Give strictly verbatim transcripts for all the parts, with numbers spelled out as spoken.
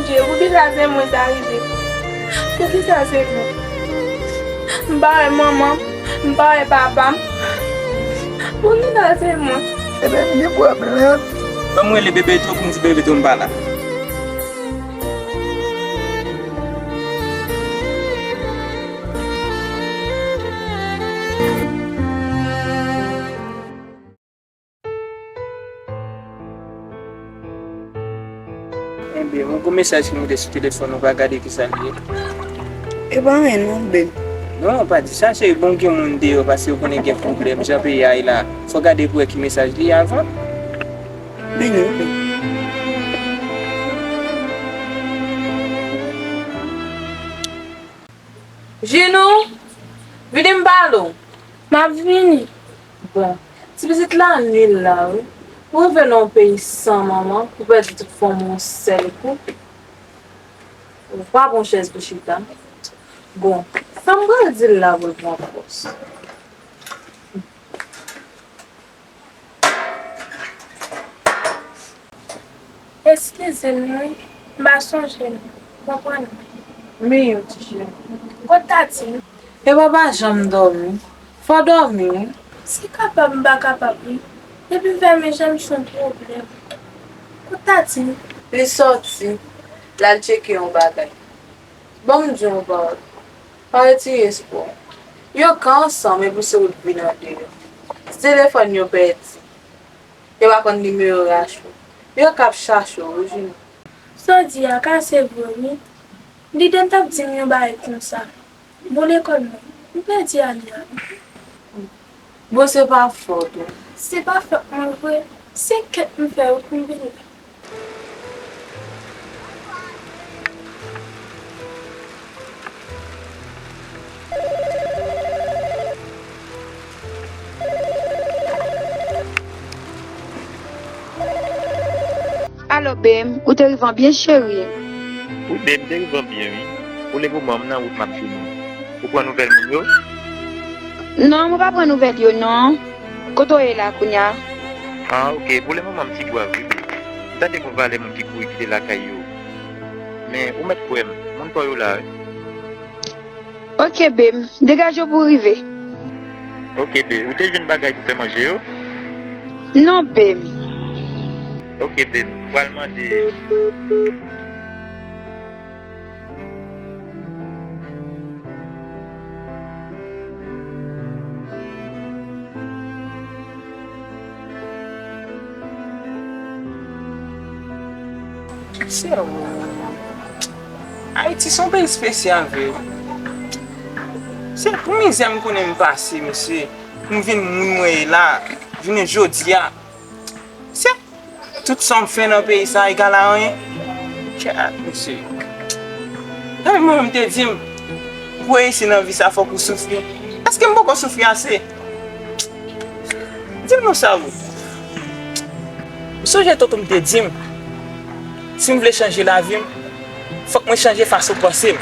Dye, poukisa se mwen sa rive? Poukisa se mwen? M pa wè manman m, m pa wè papa m. Poukisa se mwen? Ebyen, m gen pwoblèm. Ban m rele Bebeto pou m di Bebeto m pa la. Enben, yon gwo mesaj ki moute sou telefòn ou, pa gade kisa l ye. E pa anyen non, babe. Non, pa di sa, cheri, bon gen moun deyò, paske ou konnen gen pwoblèm, jan peyi a ye la, fò gade pou wè ki mesaj li ye avan. Vini, babe. Jinou, vini m pale w. M ap vini. Bon, ti pitit la nil la, wi. Ou rive nan yon peyi san manman, ou pèdi tout fanmi w yon sèl kou. Ou pa gon chèz pou chita. Bon, sa m pral di l la pou l pran fòs. Eskize m wi, m pa sonje nou, konprann mwen. Men yon ti cheri. Kot Tati? Epa pa janm dòmi. Fò dòmi wi. Se kapab m pa kapab wi. Depi m fèmen je m se yon pwoblèm. Kot Tati? Li sòti, l al tcheke yon bagay. Ban m di w yon pawòl. Pa retire espwa w. Yo ka ansanm epi se ou k vin andeyò. Ti telefòn yo pèdi. Yo pa konn nimewo rach ou. Yo k ap chache w wi, Jinou. Sa w di a ka se vre wi. Lide m t ap di m yon bagay konsa. Bon, lekòl mwen, m pèdi ane a wi. Bon, se pa fòt ou. Se pa fòt mwen vre. Se kèt m fè wi pou m vin la. Alo, babe, ou te rive an byen, cheri? Wi, babe, m te rive an byen, wi. Pou lemoman, m nan wout, m ap vini. Ou pran nouvèl moun yo? Non, mwen pa pran nouvèl yo, non. Kote w ye la kounye a? Ah, ok. Pou lemoman, m ti Gwav, wi, babe. M tande gon valè moun ki kouri kite lakay yo. Men, ou mèt kwè m, moun pa w yo la, wi. Ok, babe. Degaje w pou w rive. Ok, babe. Ou te jwenn bagay pou fè manje yo? Non, babe. Ok, babe. M pral mande. Se ou. Ayiti se yon peyi espesyal vre wi. Se pou mizè m konnen m pase, mesye, pou m vin moun mwen ye la, jounen jodi a. Se tout sa m fè nan peyi sa egal a anyen. Kèt, mesye. Gade mwen menm te di m, pou reyisi nan vi sa fòk ou soufri. Èske m poko soufri ase? Di m non sa wi. M sonje tonton m te di m, si m vle chanje lavi m, fòk mwen chanje fason panse m.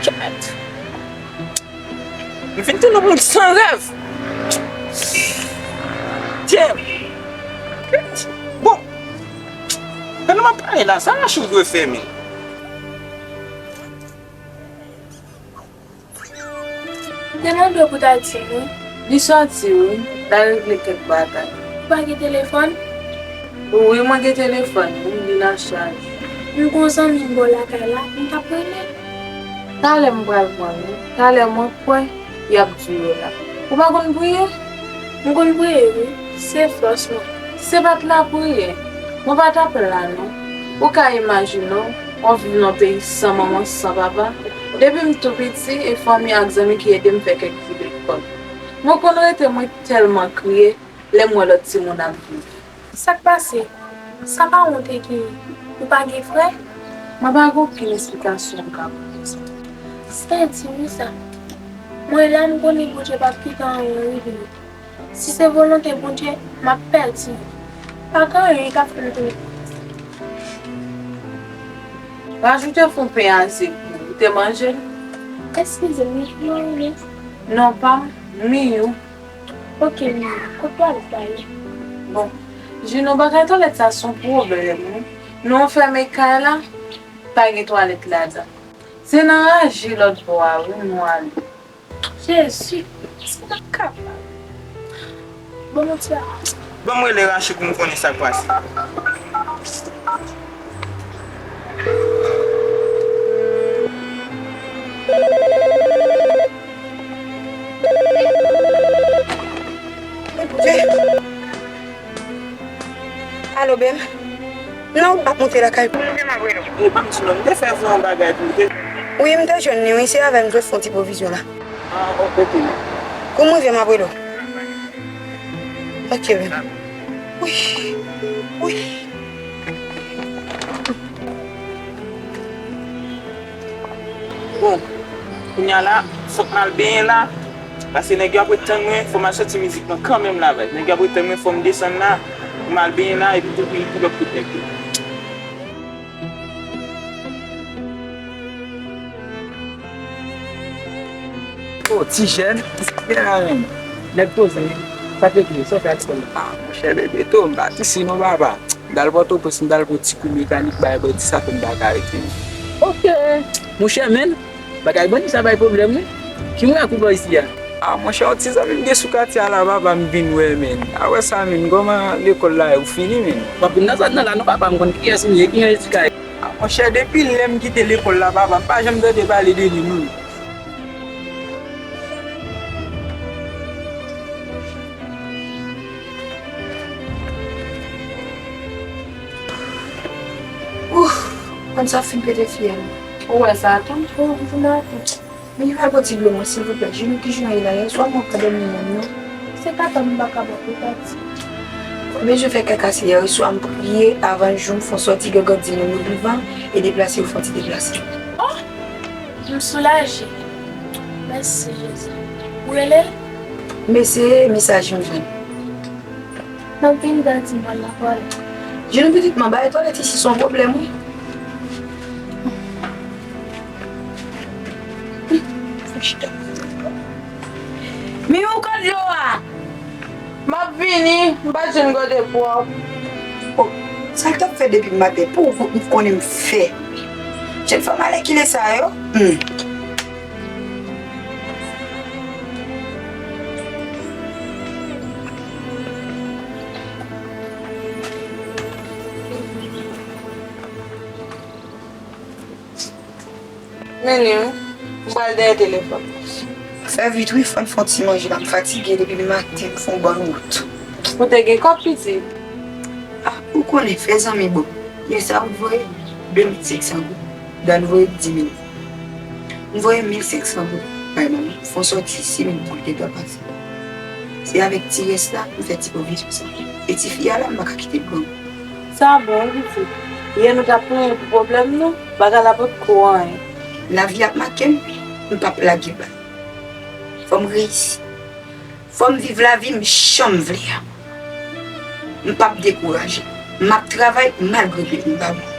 Kèt. M vin tounen yon moun san rèv. Damn. Bon. Pandan m ap pale la, sa mache ou dwe fèmen? M te mande w pou ta di m wi. Li sòti wi, l al regle kèk bagay. Ou pa gen telefòn? Wi, mwen gen telefòn wi, li nan chaj. M gon zanmi m bò lakay la, m t ap rele l. Talè m pral pran li, talè mwen kwè y ap di yo la. Ou pa konn priye? M konn priye wi, se fòs mwen. Se pa t lapriyè, mwen pa t ap la non. Ou ka imajine w, w ap viv nan peyi san manman, san papa. Depi m tou piti, e fanmi ak zanmi ki ede m fè kèk ti lekòl. Mwen konn rete mwen tèlman kriye lè m wè lòt timoun ap viv. Sa k pase? Sa pa wont e gen, ou pa gen frè? Mwen pa gen okenn esplikasyon m ka ba w konsa. Se di wi sa. Mwen la m konnen Bondye p ap kite anyen rive m. Si se volonte Bondye, m ap pèdi. Pa gen anyen k ap fè m tounen. Rajoute fon pen a zye pou ou te manje l? Eskize m, non, non. Non, pa m, Miyou. Ok, Miyou, kote w al bay? Bon, Jino, bagay twalèt sa se yon pwoblèm wi. Nou anfème kay la, Pa gen twalèt ladan. Se nan raje lòt bò a wi nou ale. Jezi, se pa kapab. Bon, Bondye a. Ban m rele Rachi pou m konnen sa k pase. Alo, bèl. Non, m ap monte lakay. Kote m ap rele w? Wi, pa m di non, m te fè voye yon bagay pou w te. Wi, m te jwenn li, wi, se avè m m sot fè yon ti pwovizyon la. Ah, ok, ok. Kou m rive, m ap rele w. Ok, bèl. Wi, wi. Bon, kounye a la, fòk m al benyen la, paske nèg yo ap ret tann mwen, fò m al sòti mizik lan kanmenm la, baz. Nèg yo ap ret tann mwen, fò m desann la, pou m al benyen la, epi tou, pou, pou lòt kout nèg yo. Oh, ti jèn, kisa k gen la menm? Nèg poze, sa k regle, sa w fè ak sèl la? Ah, monchè, bebe, tou, m pa t isi non, papa. M t al Pòtoprens, m t al pran ti kou mekanik bay bandi, sa fè m pa ka rete. Ok. Monchè, men, bagay bandi sa bay pwoblèm, wi. Ki mwen kou bò isi a? Ah, monchè, yon ti zanmi m gen sou katye a la, papa, m vin wè, men. A wè sa, men, kòman lekòl la ye, ou fini, men? W ap vin nan zòn nan la, non, papa, m konn kiyès ou ye, ki yon edika ye. Ah, monchè, depi lè m kite lekòl la, papa, m pa janm tande pale de li, non. Ouf, konn sa fin pete fyèl. Ou wè sa tou? Ou, ou vin avan. Men ki pral pran ti dlo mwen, silvouplè. Jenou ki jan ye la, yèswa mwen pa dòmi menm non. Se kaka m pa ka ba ou pati. Mwen bezwen fè kaka se yèswa m priye avan jou m fè yon sòti, gangan di moun yo vivan e deplase yo fè yon ti deplase. Oh! M soulaje. Mèsi, Jezi. Ou rele l? M eseye, mesaj m jwenn. M ap vin dan ti mòn nan twalèt. Jenou pitit mwen, bagay twalèt isi se yon pwoblèm, wi. Miou, kote dlo a? M ap vini, m pa t jwenn kote pwòp. Oh, sa l t ap fè depi maten? Pou ou konnen m fè. Jèn fanm alèkile sa yo. Hmm. Men li wi, m pral dèyè telefòn. Fè vit wi, fò n fè yon ti manje la, m fatige depi maten, m fè yon bann wout. Ou te gen kòb pitit? Ah, ou konnen, fè zanmi bon. Yè sa ou voye de mil senk san goud, dan voye di mil. M voye mil senk san goud bay manmi, fè yon sòti sis mil goud te dwe pase. Se avèk ti rès la, m fè ti pwovizyon sa. E tifi a la, m pa ka kite l pran. Sa bon, pitit. Yè nou t ap plenyen pou pwoblèm nou, bagay la potko anyen. Lavi ap make m, m p ap lage bal. Fò m reyisi. Fò m viv lavi m jan m vle a. M p ap dekouraje. M ap travay malgre peyi m pa bon.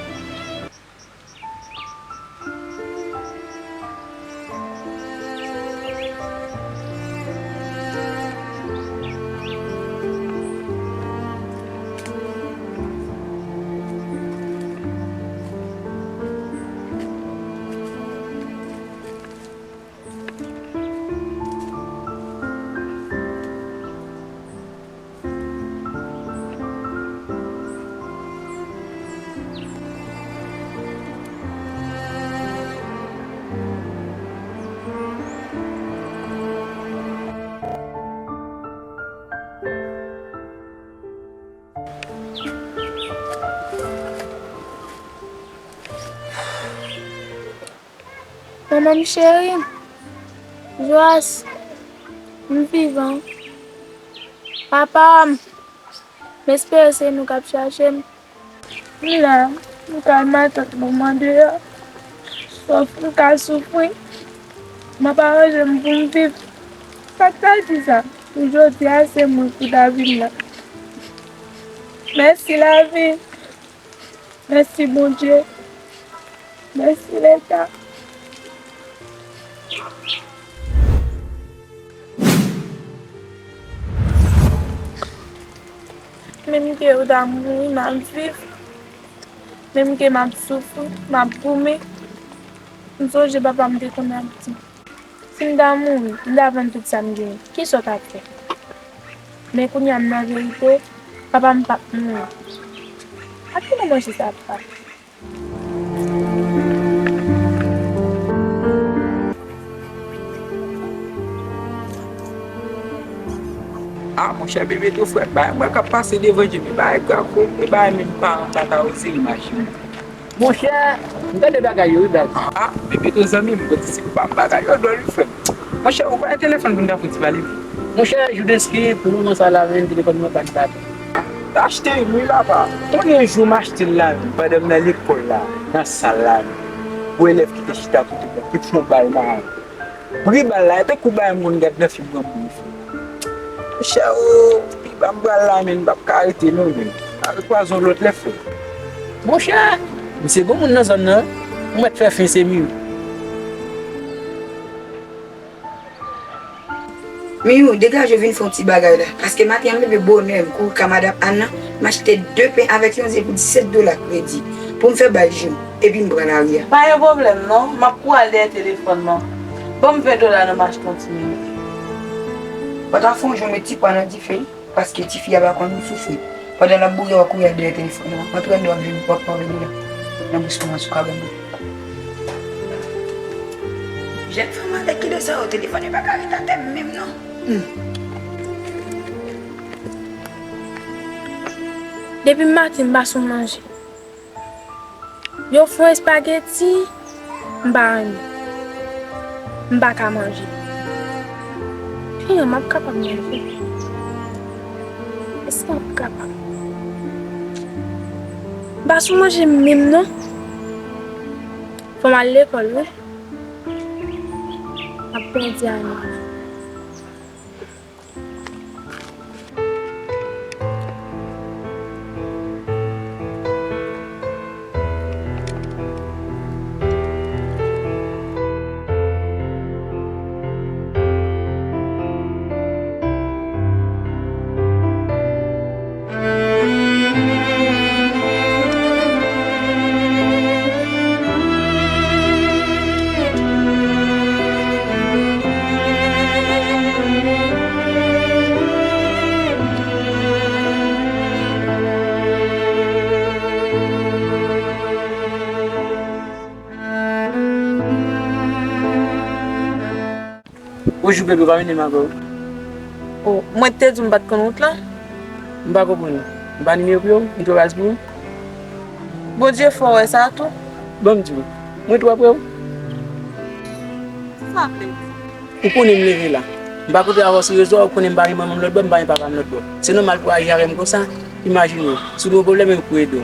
Manman m cheri, Joas, m vivan. Papa m, m espere se nou k ap chache m. M la, m kay matant manman deyò. Sòf m ka soufri, m ap aranje m pou m viv. Sa k ta di sa? Pou jodi a, se mwen pou ta vin la. Mèsi lavi. Mèsi Bondye. Mèsi Leta. Menm ke yo ta mouri, m ap viv. Menm ke m ap soufri, m ap goumen, m sonje papa m te konn ap di, si m ta mouri, m ta vann tout sa m genyen. Kisa w t ap fè? Men kounye a m nan verite, papa m p ap mouri. A ki moman jis ap pa? Ah, monchè, Bebeto, frè m, bagay m wè k ap pase devan je m, e bagay grav, wi, e bagay menm paran m pa ta oze imajine. Monchè, m tande bagay yo, wi, baz. Ah, Bebeto, zanmi m, bon, se pa bagay yo dwòl, wi, frè m. Monchè, ou pa gen telefòn pou n ta fè yon ti pale? Monchè, Joudenski, pou moman sa la, menm telefòn mwen pa t bat. M t achte l, wi, papa. Konbyen jou m achte l la, menm, pandan m nan lekòl la, nan sal la, menm. Pou elèv ki te chita kote mwen, ki fè yon bal mare. Pri bal la, e tankou bagay m konn gad nan fim granmoun, wi, frè. Monchè, o, pi ba m pral la, menm, m p ap ka rete, non, menm. Avèk pwazon lòt lè, frè. Monchè, misye gwo moun nan zòn nan, ou mèt fè fen, se Miyou. Miyou, degaje w vin fè yon ti bagay la, paske maten an m leve bonè, m kouri ka madan Ann nan, m achte de pen avèk yon ze pou disèt dola kredi, pou m fè bay Jou, epi m pran lari a. Pa gen pwoblèm non, m ap kouri al dèyè telefòn nan. Ban m ven dola nan m achte yon ti minit. Ou ta fè yon jan met ti pwa nan dife. Paske tifi a pa konn soufri. Pandan l ap boure, w ap kouri al dèyè telefòn nan. Antre anndan, w ap jwenn, w ap pran vin la nan bous mwen sou kabann nan. Jèn fanm avèk ki de sa yo, telefòn yo pa ka ret atè m menm non. Hmm. Depi maten, m pa sou manje. Yo fè yon espageti, m pa renmen. M pa ka manje. Kounye a m ap kapab manje. Èske m ap kapab? M pa sou manje menm non. Fò m al lekòl wi. M ap pèdi ane. Ou jwe bebe pa mennen m avè w. O, mwen te di w m pa t konn wout lan. M pa konprann. M pa nimewo pou yo, m twò raz pou ou. Bondye fè w wè sa tou. Ban m di w, mwen twò pre w. Sa vle di? Ou konnen m leve la. M pa kote avè w sou rezo a, ou konnen m pa gen manman m lòt bò, m pa gen papa m lòt bò. Se nòmal pou w aji avè m konsa? Imajine w, si w gen yon pwoblèm, e m pou ede w.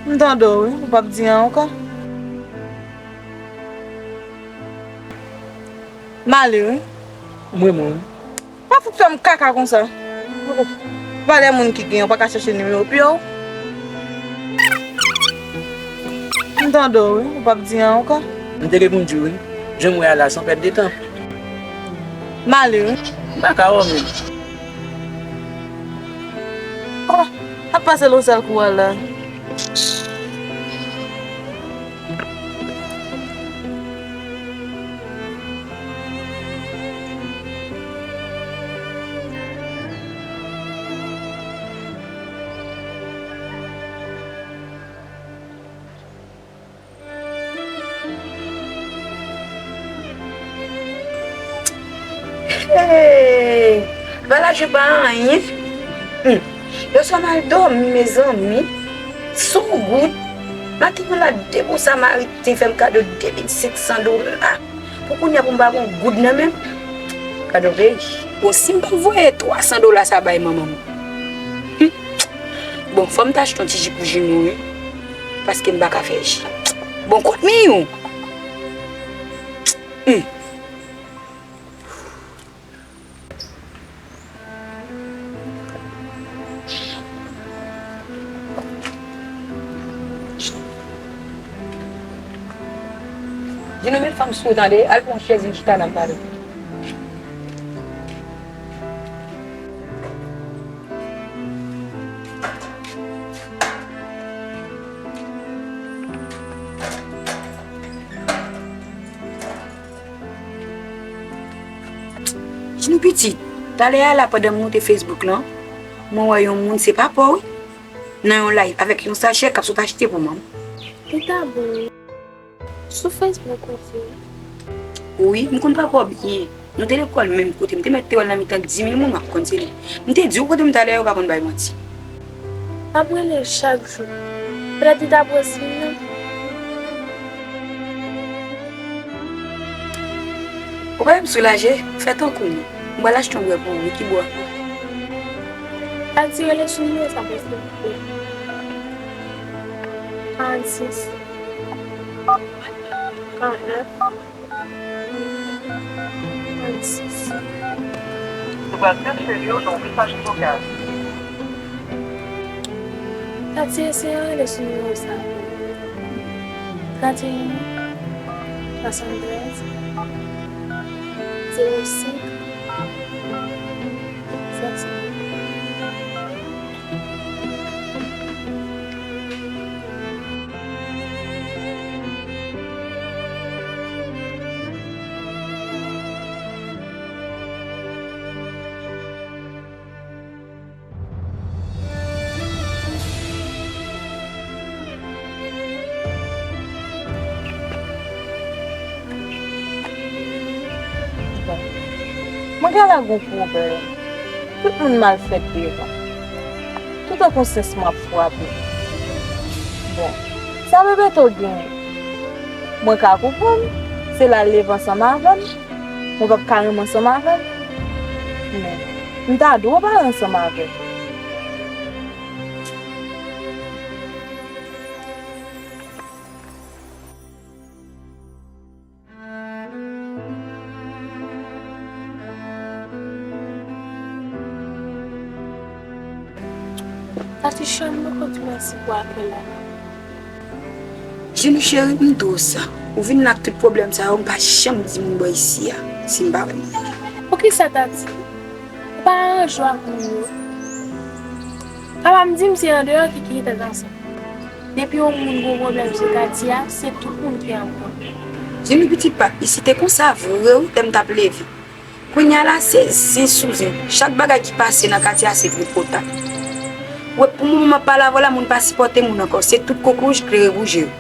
M tande w wi, ou p ap di anyen ankò. M ale wi. Mwen menm. Pa fout fè m kaka konsa. Valè moun ki gen, ou pa ka chèche nimewo pye w. M tande w wi, ou p ap di anyen ankò. M te gen pou m di w wi. Jan m wè a la, se yon pèt de tan. M ale wi. M pa ka wè w menm. Oh, ap pase l yon sèl kou a la. Hey! Valè je pa anyen. Hmm. Yèswa m al dòmi, mezanmi. Sou goud. Maten an la, de bon Samariten fè m kado de mil senk san dola. Pou kounye a pou m pa gen yon goud nan men m. Gad yon peyi. Bon, si m pa voye twa san dola sa bay manman m. Hmm. Bon, fò m ta achte yon ti ji pou Jinou, wi. Paske m pa ka fè ji. Bon, kot Miyou? Hmm. Jinou, met fanm sou ou tande, al pran yon chèz vin chita la m pale. Jimmy pitit, talè a la pandan m moute Facebook lan, mwen wè yon moun, se pa pa w wi, nan yon live avèk yon sachè k ap sot achte pou manman m. Li ta bon wi. Sou Facebook ou di? Wi, m konn papa w byen. Nou te lekòl menm kote. M te mèt te wè l nan mitan dis mil moun, w ap konn se li. M te di w kote m t ale a, yo pa konn bay manti. M ap rele l chak jou. Petèt li ta pran siy mwen. Ou pa vle m soulaje? Fè tankou m. M pral achte yon bwè pou ou wi, ki bò? Al ti rele sou nimewo sa pou w silvouplè. Karannsis. Karannèf. Karannsis. Nou pral transfere w nan yon mesaj vokal. Tati, eseye rele sou nimewo sa. Trannteyen, swasanntrèz, zewo senk, sèt san. Bon, mwen genlè gon pwoblèm. Tout moun mal fèt devan. Toutan konsyans mwen ap frape. Bon, sa Bebeto genyen? Mwen ka konprann, se la l leve ansanm avè m. Mwen p ap ka renmen ansanm avè l. Men, m ta dwe pale ansanm avè l. Tati, cheri, m poko di w mèsi pou apèl la. Jimmy cheri, m di w sa. Ou vin la ak tout pwoblèm sa yo, m pa janm di moun bò isi a, si m pa wè m. Poukisa, Tati? Ou pa aranje w ak moun yo? Papa m di m se andeyò ki kite tèt ansanm. Depi yon moun gon pwoblèm sou katye a, se tout moun ki anprann. Jimmy pitit pa, isi te konsa vre wi, lè m t ap leve. Kounye a la, se zen sou zen. Chak bagay ki pase nan katye a, se tripotay. Wè, pou moman m ap pale avè w la, moun pa sipòte moun ankò. Se tout koukouj klere bouje yo.